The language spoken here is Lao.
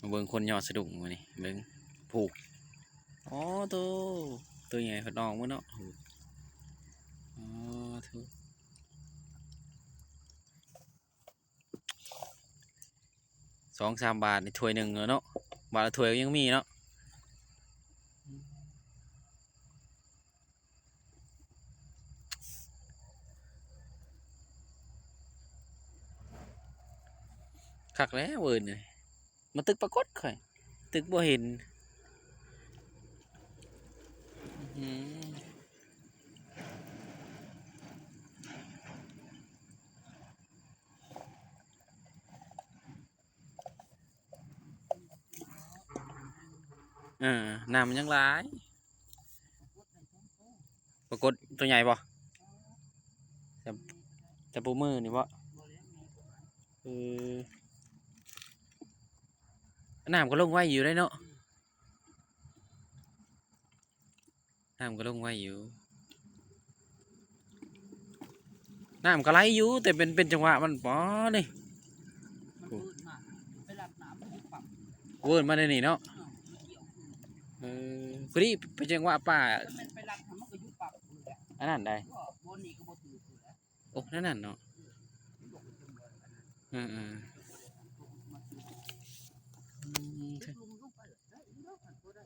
ເບິ່ງຄົນຍໍສະດຸ້ງມື້ນີ້ ເບິ່ງ ຜູ້ ອໍ ໂທ້ ໂຕໃຫຍ່ເພິ່ນອອກໝົດເນາະ ໂອ້ ໂທ້ ສອງສາມບາດນີ້ຖ້ວຍໜຶ່ງແລ້ວເນາະ ບາດລະຖ້ວຍກໍຍັງມີເນາະ. ຄັກແລ້ວເວີນນີ້ ມາຕຶກປາກົດຂ້ອຍ ຕຶກບໍ່ເຫັນ ອື ເອີ ນ້ຳມັນຍັງຫຼາຍ ປາກົດໂຕໃຫຍ່ບໍ່? ຈະ ຈະປູມືນີ້ບໍ່? ເອີ ນ້ຳກໍລົງໄວຢູ່ເດ້ເນາະ ນ້ຳກໍລົງໄວຢູ່ ນ້ຳກໍໄຫຼຢູ່ ແຕ່ເປັນ ເປັນຈັງຫວະມັນ ປານີ້ ມັນເວີນມາ ໄປລັດນ້ຳມັນກໍຢຸດປັບ ເວີນມາແນວນີ້ເນາະ ເອີ ພໍດີເປັນຈັງຫວະປາ ມັນໄປລັດ ມັນກໍຢຸດປັບ ອັນນັ້ນໃດ ບໍ່ ບ່ອນນີ້ກໍບໍ່ຖືກຢູ່ແລ້ວ ໂອ້ ແນວນັ້ນເນາະ ເອີ ເອີ ເອີ ອືມ ລົງໄປໄດ້ຢູ່ດອກ ຄັນບໍ່ໄດ້